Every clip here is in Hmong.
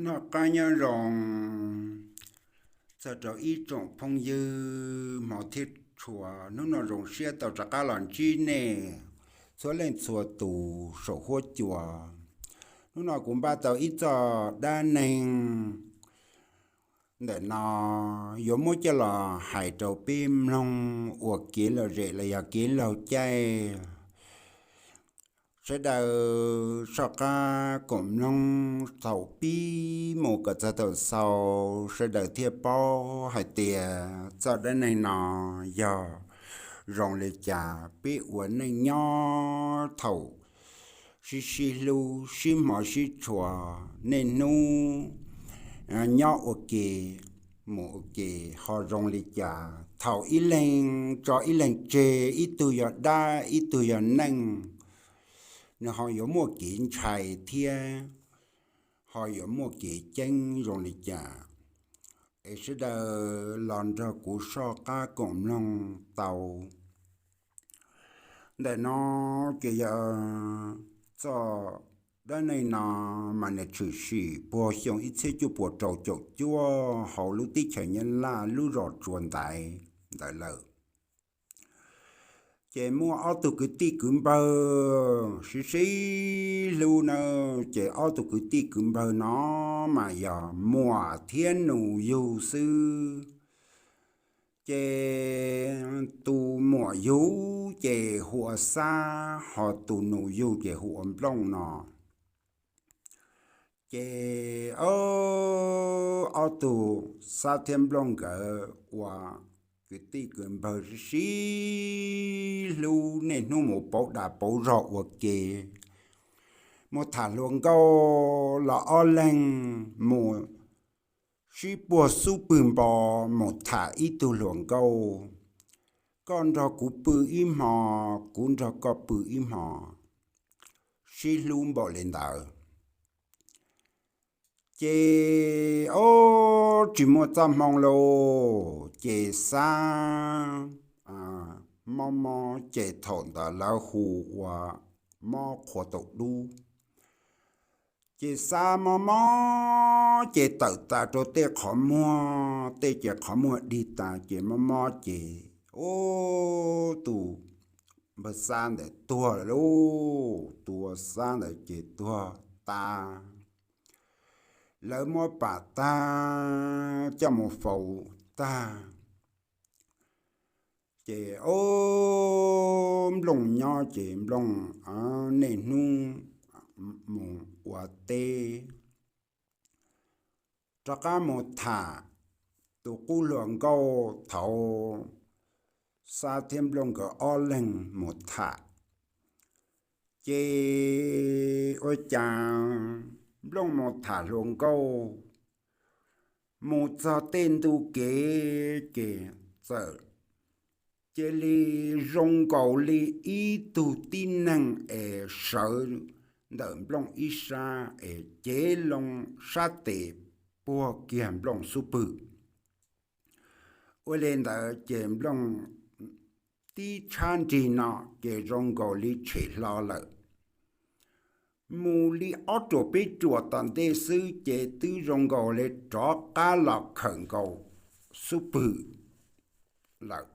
Noj qab nyob zoo txog rau ib tsoom phooj ywg hmov thiab tshua, hnub no zoo siab tau rov qab los ntsib nej txhua leej txhua tus saum huab cua. Hnub no kuv npaj tau ib txoj dab neeg ntawm no yuav muab coj los hais rau peb mloog ua kev lom zem los yog kev laug caij. Sawv daws soj qab koom mloog thaum pib mus kom txog thaum xaus, sawv daws thiaj paub hais tias txoj dab neeg no yog zoo li cas. Peb ua neej nyob thaum sib sib hlub sib hmov sib tshua, niaj hnub nyob ua ke mus ua ke ho zoo li cas. Thaum ib leeg tso ib leeg tseg, ib tug yog dab ib tug yog neej, nws ho yuav muaj kev ntshai thiab ho yuav muaj kev ceeb zoo li cas. Es sawv daws los nrog kuv soj qab koom mloog tau. Ntawm no ces yog txoj dab neeg no mas nws tshwm sim puag xyoo ib txhiab cuaj puas rau caum cuaj hauv lub teb chaws Nyab Laj lub zos Tsuas Ntaiv ntawd lawm. Ces muaj ob tug kwv tij kwv npawg sib sib hlub na, ces ob tug kwv tij kwv npawg no mas yog muam thiab nus yug xwb. Ces tus muam yug ces hu ua Xab, ho tus nus yug ces hu ua Nplooj no. Ces ob tug Xab thiab Nplooj nkawd ua kwv tij kwv npawg sib sib hlub, niaj hnub mus pauv dag pauv zog ua ke, mus tham hluas nkauj los ob leeg mus sib puag xub pwg npo mus tham ib tug hluas nkauj, koj nrog kuv pw ib hmo, kuv nrog koj pw ib hmo, sib hlub npaum li ntawd. Ces ob tsis muaj txoj hmoo lauj, ces Xab mob mob ces thaum ntawd lawv hu ua mob qhuav taus dub. Ces Xab mob mob ces tawm tas rau tej qhov muag, tej ces qhov muag dig tas ces mob mob ces ub, tus npawg Xab ntawd tuag lauj, tus Xab ntawd ces tuag tas. Lawv muab pam tag coj mus faus tag. Ces ob Nplooj nyob ces Nplooj niaj hnub mus ua teb, rov qab mus tham tus qub hluas nkauj thaum Xab thiab Nplooj nkawd ob leeg mus tham. Ces ua cas Nplooj mus tham hluas nkauj, mus txog tej ntu kev ces txawm cia li zoo nkaus li ib tug tib neeg es sawv ntawm Nplooj ib sab es cev loo sab tes puag kiag Nplooj xub pwg. Ua li ntawd ces Nplooj tib tshab nrig no ces zoo nkaus li tshem hlo lawm. Mus li ob ruam peb ruam tom ntej xwb ces twb zoo nkaus li rov qab los khawm nkaus xub pwg lawm.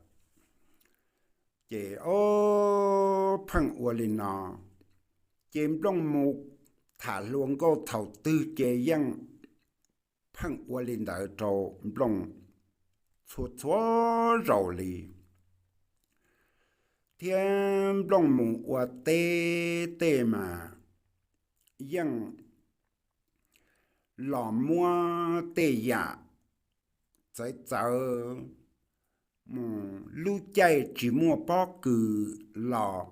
Ces ob pheej ua li no, ces Nplooj mus tham hluas nkauj thaum twg ces yeej pheej ua li ntawd rau Nplooj txhua txhua zaus li. Thiab Nplooj mus ua teb tej mas yeej los muab tej yam txawv txawv mus, lub caij tsis muaj pob kws los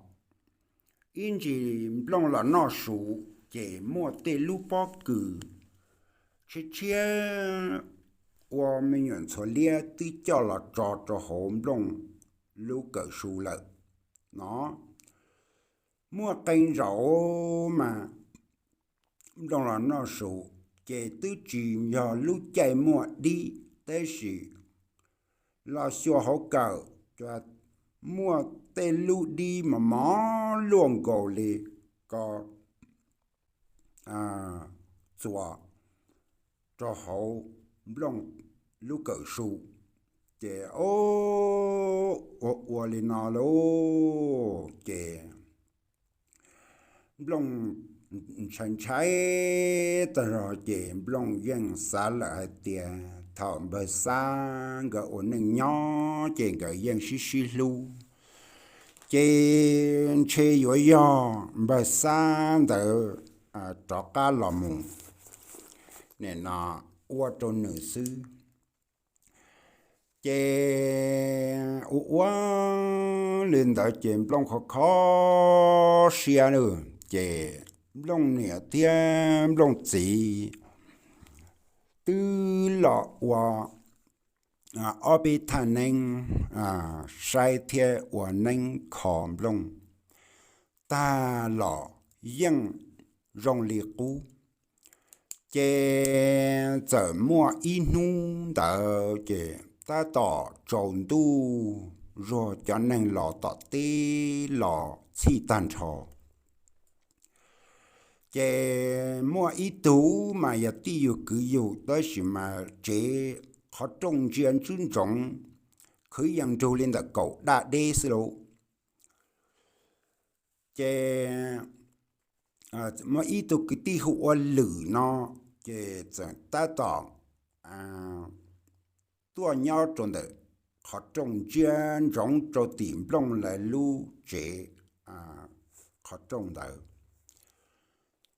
ib ntsis Nplooj los noj su ces muaj tej lub pob kws tshiab tshiab ua me nyuam ntxhuav liab twb coj los tso rau hauv Nplooj lub kawm su lawm no. Muaj qee zaum mas Nplooj los noj su ces twb tsis yog lub caij muaj dib, tab sis los xyuas hauv kawm, muaj tej lub dib mos mos luaj nkaus li ko txuas rau hauv Nplooj lub kawm su. Ces ob, ua ua li no lauj, ces Nplooj ntshai ntshai tag zog ces Nplooj yeej xav lawm hais tias thaum npawg Xab nkawd ua neej nyob ces nkawd yeej sib sib hlub, ces ntshe yuav yog npawg Xab ntawd rov qab los mus nim no ua rau nws xwb. Ces ua ua li ntawd ces Nplooj kho kho siab lawm, ces Nplooj niam thiab Nplooj txiv twb los ua ob peb thaj neeb saib thiab ua neeb kho Nplooj tag los yeej zoo li qub. Ces txawm muaj ib hnub ntawd ces tab tom tsaus ntuj, zuag cov neeg los tom teb los txhij tag nrho. Ces muaj ib tug mas yog tij yug kwv yug tab sis mas tsev qhov rooj ntsia ntswb ntsoov, khwv yees nrug li ntawm kaum daj deb xwb lauj. Ces muaj ib tug kwv tij hu ua Lwm no, ces txawm tab tom tuaj nyob rau ntawm qhov rooj ntsia ntsoov rau tim Nplooj lawv lub tsev qhov rooj ntawd.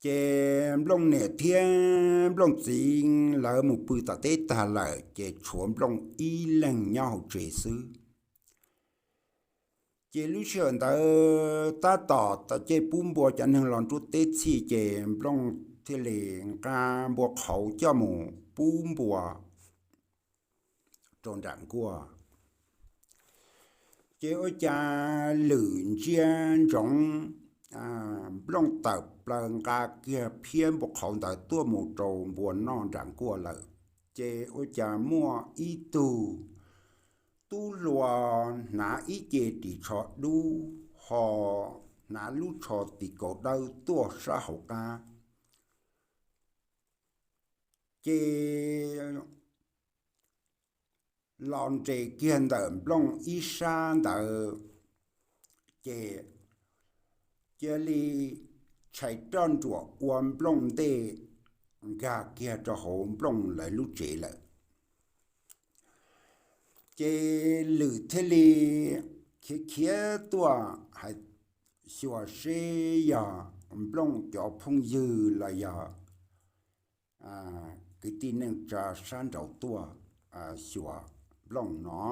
Ces Nplooj niam thiab Nplooj txiv lawv mus pw tom teb tag lawm ces tshuav Nplooj ib leeg nyob hauv tsev xwb. Ces lub sij hawm ntawd tab tom tav caij pub npua cov neeg los nruab teb txhij ces Nplooj thiaj li nqa npua qhauv coj mus pub npua rau nram nkuaj. Ces ua cas Lwm ntsia ntsoov Nplooj tawm plaws nqa kiag phiab npua qhauv ntawd tuaj mus rau npua noj nram nkuaj lawm, ces ua cas muaj ib tug tub hluas hnav ib ce ris tsho dub ho hnav lub tsho tis kaus dawb tuaj sab hauv qab. Ces los nres kiag ntawm Nplooj ib sab ntawd, ces cia li tshais roj nruam ua Nplooj ntej nkag kiag rau hauv Nplooj lawv lub tsev lawm. Ces Lwm thiaj li khiav khiav tuaj hais xyuas seb yog Nplooj cov phooj ywg los yog kwv tij neej tsa sab nraud tuaj xyuas Nplooj no.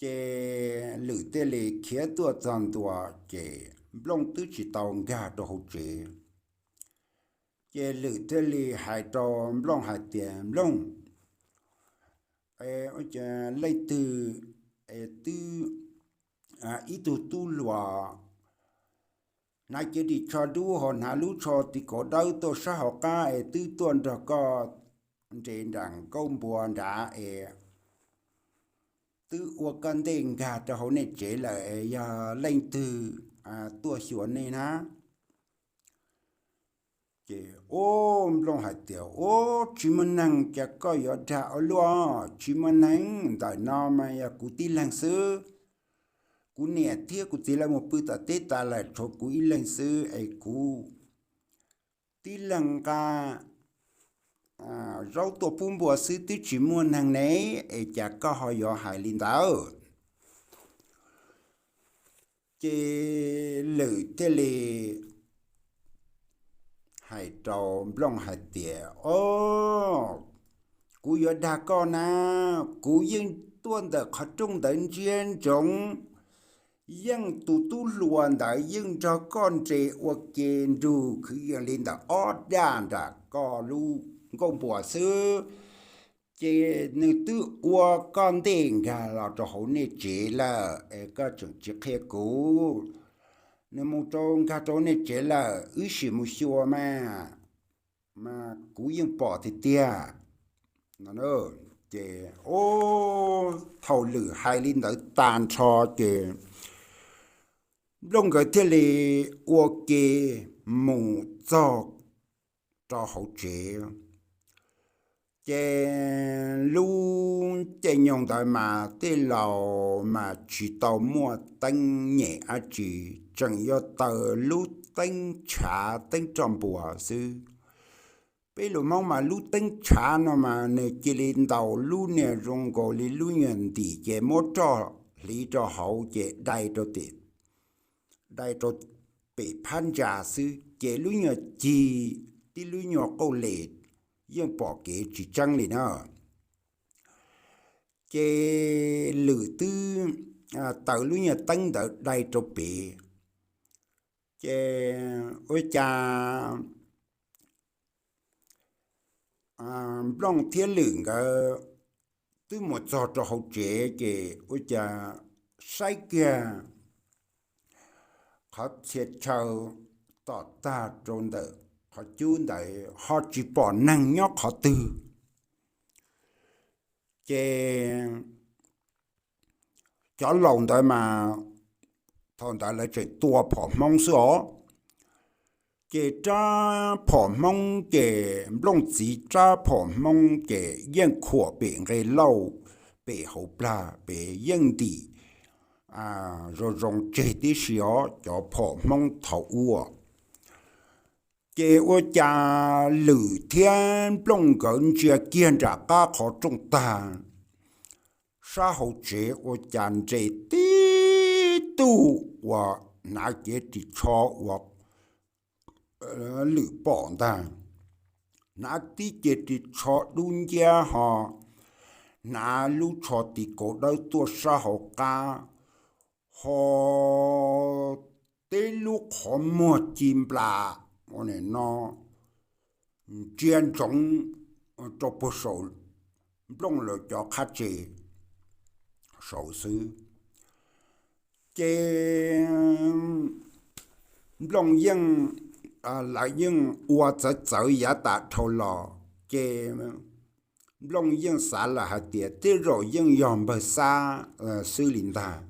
Ces Lwm thiaj li khiav tuaj txog ntua, ces Nplooj twb tsis tau nkag rau hauv tsev. Ces Lwm thiaj li hais rau Nplooj hais tias, Nplooj, leej twg twb ib tug tub hluas hnav cev ris tsho dub ho hnav lub tsho tis kaus dawb tuaj sab hauv qab es twb tuaj nrog koj nres nram nkuaj npua nrad es twb ua koj ntej nkag rau hauv nej tsev lawm es yog leej twg tuaj xyuas nej na? Ces ub Nplooj hais tias, Ub, tsis muaj neeg, cas koj yuav dag ua luaj? Tsis muaj neeg, ntawm no mas yog kuv tib leeg xwb. Kuv niam thiab kuv txiv lawv mus pw tom teb tas lawm, tshuav kuv ib leeg xwb es kuv tib leeg nqa zaub tuaj pub npua xwb, twb tsis muaj neeg ne, es cas koj ho yuav hais li ntawd? Ces Lwm thiaj li hais rau Nplooj hais tias, Ob, kuv yuav dag koj na, kuv yeej tuaj ntawm qhov rooj ntawd ntsia ntsoov, yeej tus tub hluas ntawd yeej nrog koj nres ua ke nrug khwv yees li ntawm ob daj nram koj lub nkuaj npua xwb. Ces nws twb ua koj ntej nkag los rau hauv nej tsev lawm es koj tseem tsis qhia kuv. Nws mus rau nkag rau nej tsev lawm, wb sim mus xyuas mas, mas kuv yeej pom tiag tiag. Ces thaum Lwm hais li ntawd tag nrho ces Nplooj nkawd thiaj li ua ke mus txog rau hauv tsev. Ces lub caij nyoog ntawd mas tej laus mas tsis tau muaj teeb nyem dab tsi, tseem yuav taws lub teeb tshav teeb roj npuas xwb. Peb lus Hmoob mas lub teeb tshav no mas nws cia li ntaus lub niag zoo nkaus li lub nyuag ntim ces muab roj hliv rau hauv ces dai rau tim, dai rau pem phab ntsa xwb ces lub nyuag cig, tib lub nyuag qauj les yeej pom kev tsis tseeb li na. Ces Lwm twb taws lub nyuag teeb ntawd dai rau pem, ces ua cas Nplooj thiab Lwm nkawd twb mus txog rau hauv tsev ces ua cas saib kiag qhov txhia chaw tom tag rau ntawm qhov cub ntawd ho tsis pom neeg nyob qhov twg. Ces cov laus ntawd mas thaum ntawd lawv tseem tua phom Hmoob xwb os. Ces rab phom Hmoob ces Nplooj txiv rab phom Hmoob ces yeej khuam pem nqe lauj, pem hauv plag pem yeej ntim zoo zoo tseg tib si os cov phom Hmoob thaum ub. Ces ua cas Lwm thiab Nplooj nkawd ntsia kiag nram qab qhov rooj tag, sab hauv tsev ua cas nres tib tug uas hnav cev ris tsho uas Lwm pom ntag, hnav tib cev ris tsho dub nciab ho hnav lub tsho tis kaus dawb tuaj sab hauv qab, ho tib lub qhov muag ci nplas no ntsia ntsoov rau puag saum Nplooj lawv cov qab tsev saud xwb. Ces Nplooj yeej, lawv yeej ua txawv txawv yav tas dhau los, ces Nplooj yeej xav lawm hais tias tej zaum yeej yog npawg Xab xwb li ntag,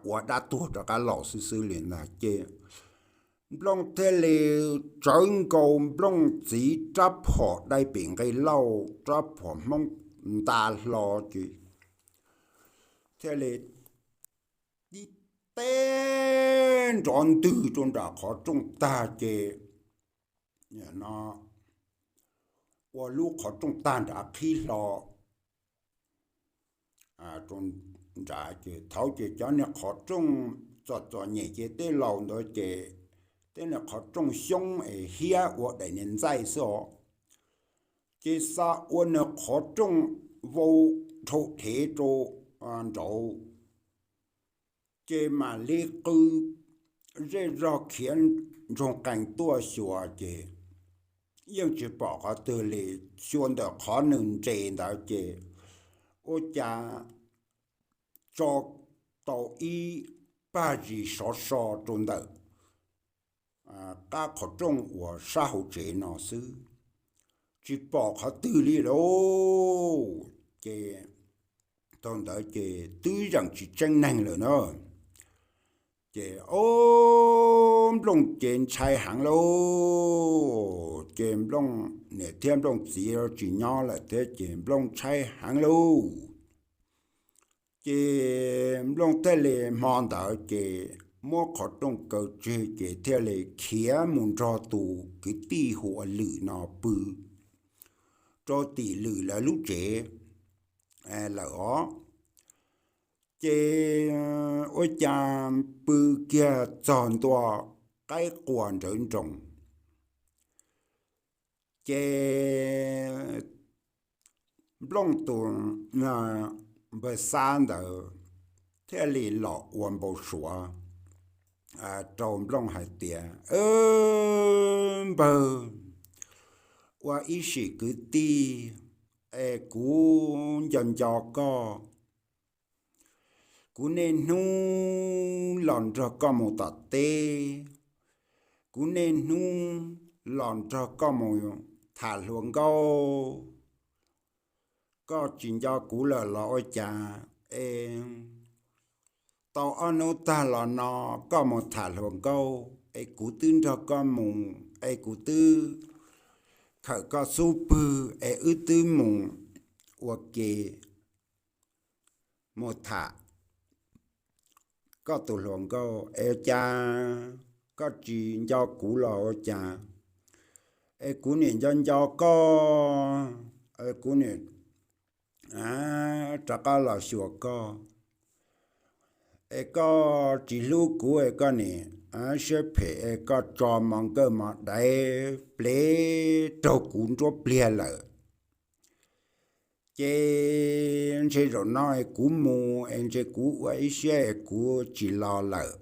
ua dab tuag rov qab los xwb xwb li ntag. Ces Nplooj thiaj li tsawv nkaus Nplooj txiv rab phom dai pem nqe lauj, rab phom Hmoob nta hlo ces thiaj li tib teb nrov ntwg rau nram qhov rooj tag ces ua lub qhov rooj tag nrad qhib hlo nrad ces thaud ces cov niag qhov rooj txom txom nyem ces tej laus ntawd ces tej niag qhov rooj xyoob es hiab ua daim niag ntxaij xwb os. Ces xa ua nws qhov rooj vau dhau dhev rau nraud, ces mam li qw zej zog khiav ntsoog qees tuaj xyuas ces yeej tsis pom qhov twg li. Xyuas ntawm qhov nws nres ntawd ces ua cas tso tau ib pag zis sov so rau ntawm qab qhov rooj uas sab hauv tsev no xwb, tsis pom qhov twg li lauj. Ces thaum ntawd ces twb zeem tsis tseeb neeg lawm na. Ces ob, Nplooj ces ntshai heev lauj. Ces Nplooj niam thiab Nplooj txiv tsis nyob lawm thiab ces Nplooj ntshai heev lauj. Ces Nplooj thiaj li hmo ntawd ces muab qhov rooj kaw tseg ces thiaj li khiav mus nrog tus kwv tij hu ua Lwm no pw rau tim Lwm lawv lub tsev lawm os. Ces ua cas pw kiag txog ntua qaib qua nrawv nroos, ces Nplooj tus npawg Xab ntawd thiaj li los ua npau suav rau Nplooj hais tias, Npawg, ua ib sim kwv tij es kuv nco nco koj. Kuv niaj hnub los nrog koj mus tom teb, kuv niaj hnub los nrog koj mus tham hluas nkauj. Koj tsis nco kuv lawm los ua cas? Es tau ob hnub tag los no koj mus tham hluas nkauj es kuv twb nrog koj mus es kuv twb khawm koj xub pwg es wb twb mus ua ke, mus tham koj tus hluas nkauj es ua cas koj tsis nco kuv los ua cas? Es kuv niam nco nco koj, kuv niam rov qab los xyuas koj, es koj tsis hlub kuv es koj niam siab phem es koj tso mov nkawj mov daiv plev raug kuv nruab pliag lawm. Ces ntshe zaum no es kuv mus es ntshe kuv ua ib siab es kuv tsis los lawm.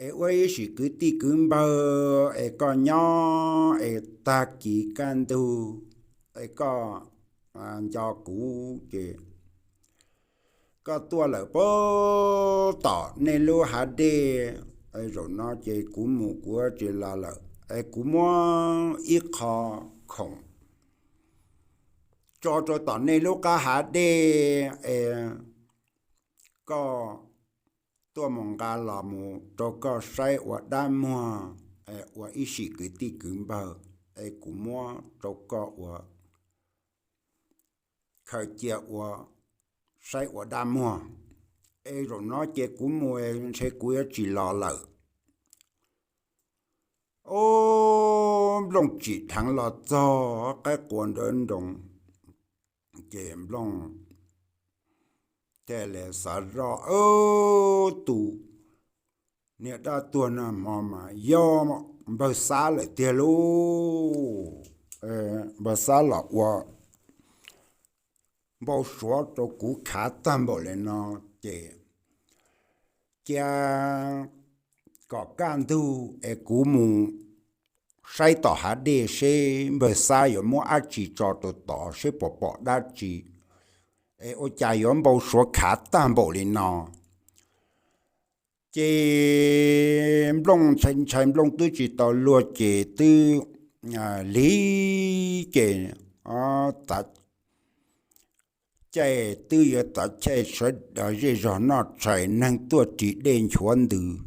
Es ua ib sim kwv tij kwv npawg es koj nyob es tag kis kaj ntug es koj nco kuv ces koj tuaj lawm puag tom nej lub hav dej. Zaum no ces kuv mus kuv tsis los lawm es kuv muab ib qho khoom tso rau tom nej lub qab hav dej es koj tuaj mus nqa los mus rau koj saib ua dab muag, ua ib sim kwv tij kwv npawg es kuv muab rau koj ua khaws cia ua saib ua dab muag. Es zaum no ces kuv mus ntshe kuv yuav tsis los lawm. Ub, Nplooj tsim dheev los txog qaib qua nrawv nroos, ces Nplooj thiaj li xav zoj, tus niag dab tuag nag hmo mas yog npawg Xab lawm tiag lauj. Npawg Xab los ua npau suav rau kuv khav tag npaum li no, ces cia kom kaj ntug es kuv mus saib tom hav dej seb npawg Xab yuav muab dab tsi tso rau tod seb puas pom dab tsi, es ua cas yuav npau suav khav tag npaum li no. Ces Nplooj ntshai ntshai, Nplooj twb tsis tau luag ces twb lig ces tav caij twb yuav tav caij sawv daws zej zog noj tshais neeg tuaj ris dej nchuav ntws,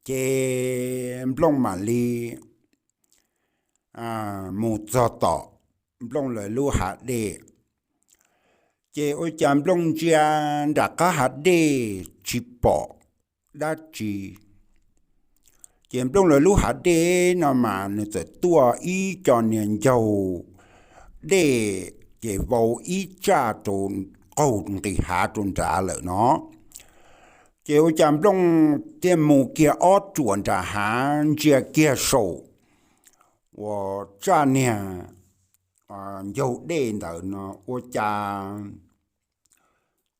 ces Nplooj mam li mus txog tom Nplooj lawv lub hav dej. Ces ua cas Nplooj ntsia nram qab hav dej tsis pom dab tsi. Ces Nplooj lawv lub hav dej no mas nws txawm tuaj ib co niag ncaug dej, ces vau ib tsaj rau qaug nqis hav rau nrad lawm no. Ces ua cas Nplooj thiaj mus kiag ob ruam nram hav ntsia kiag saum uas tsaj niag ncaug dej ntawd no ua cas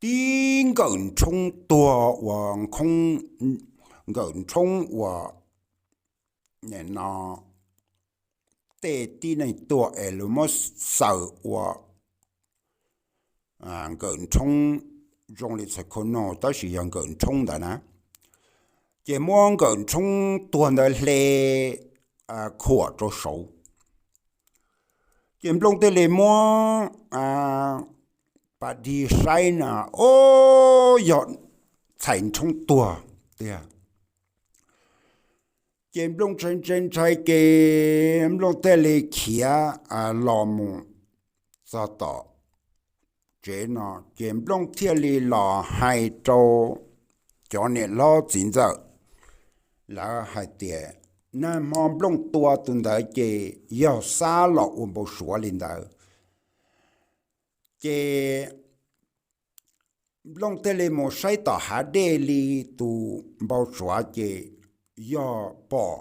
tib nkawm nrhoob tuag uas nkawm nrhoob uas no tej tib neeg tuag es lawv muab xaws ua nkawm nrhoob zoo li txhais khau no tab sis yog nkawm nrhoob ntawd na. Ces muab nkawm nrhoob tuag ntawd hle khuam rau saud. Ces Nplooj thiaj li muab pas dig saib na, o, yog txhais nrhoob tuag tiag. Ces Nplooj ntshai ntshai ntshai ces Nplooj thiaj li khiav los mus txog tom tsev no, ces Nplooj thiaj li los hais rau cov niam hlob txiv ntxawm, lawv hais tias nag hmo Nplooj tua tus ntawd ces yog Xab los ua npau suav li ntawd. Ces Nplooj thiaj li mus saib tom hav dej li tus npau suav ces yog pom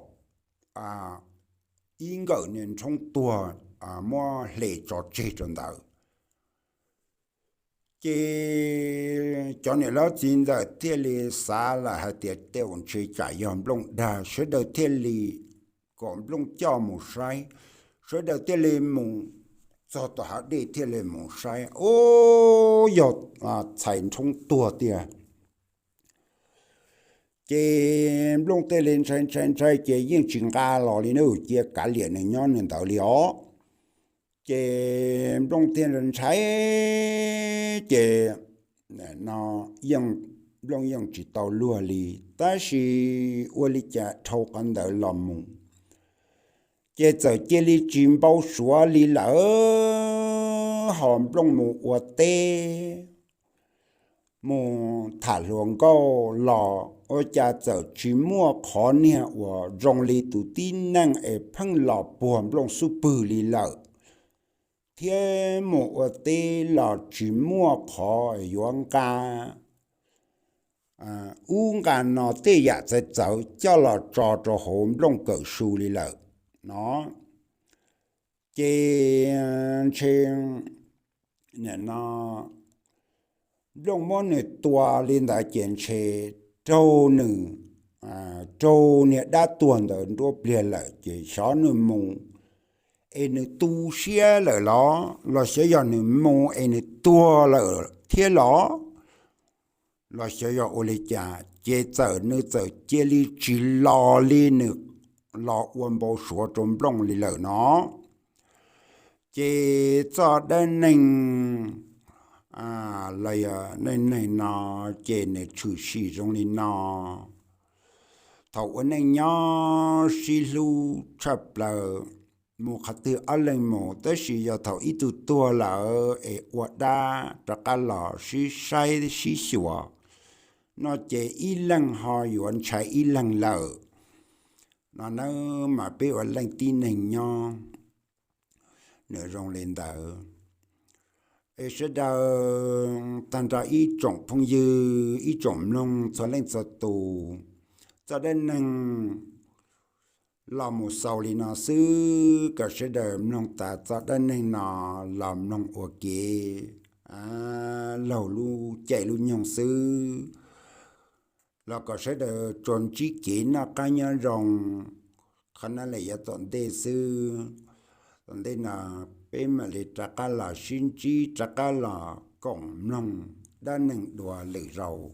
ib nkawm niag nrhoob tuag muab hle tso tseg rau ntawd. Ces cov niam hlob txiv ntxawm thiaj li xav lawm hais tias tej zaum ntshe tsam yog Nplooj dag, sawv daws thiaj li kom Nplooj coj mus saib. Sawv daws thiaj li mus txog tom hav dej thiaj li mus saib, o, yog txhais nrhoob tuag tiag. Ces Nplooj thiaj li ntshai ntshai ntshai ces yeej tsis nqa los li na, cia kav liam nws nyob nws ntawd li os. Ces Nplooj thiaj ntshai ces no Nplooj yeej tsis tau luag li, tab sis ua li cas dhau qhov ntawd los mus Ces txawm cia li tsis npau suav li lawm, ho Nplooj mus ua teb, mus tham hluas nkauj los ua cas txawm tsis muaj qhov niag uas zoo li tus tib neeg es pheej los puag Nplooj xub pwg li lawm, thiab mus ua teb los tsis muaj qhov yuav nqa ub nqa no tej yam txawv txawv coj los tso rau hauv Nplooj kawm su li lawm no. Ces ntshe no Nplooj muab nws tua li ntawd ces ntshe raug nws, raug niag dab tuag ntawd nruab pliag lawm ces xyov nws mus es nws tu siab lawm los, los xyov yog nws mus es nws tuag lawm thiab los, los xyov yog ua li cas ces txawm nws txawm cia li tsis los li nws los ua npau suav rau Nplooj li lawm no. Ces txoj dab neeg los yog neej neeg no ces nws tshwm sim zoo li no. Thaum ua neej nyob sib hlub tshaj plaws, mus qhov twg ob leeg mus, tab sis yog thaum ib tug tuag lawm es ua dab rov qab los sib saib sib xyuas no ces ib leeg ho yuav ntshai ib leeg lawm no nawb. Mas peb ua leej tib neeg nyob nws zoo li ntawd. Es sawv daws tag nrho ib tsoom phooj ywg ib tsoom mloog txhua leej txhua tus, txoj dab neeg los mus xaus li no xwb, kom sawv daws mloog tas txoj dab neeg no los mloog ua kev laug lub caij lub nyoog xwb, los kom sawv daws tsuas ntsib kev noj qab nyob zoo. Qhov no lam yuav tom ntej xwb, tom ntej no peb mam li rov qab los sib ntsib rov qab los koom mloog dab neeg dua lwm zaus.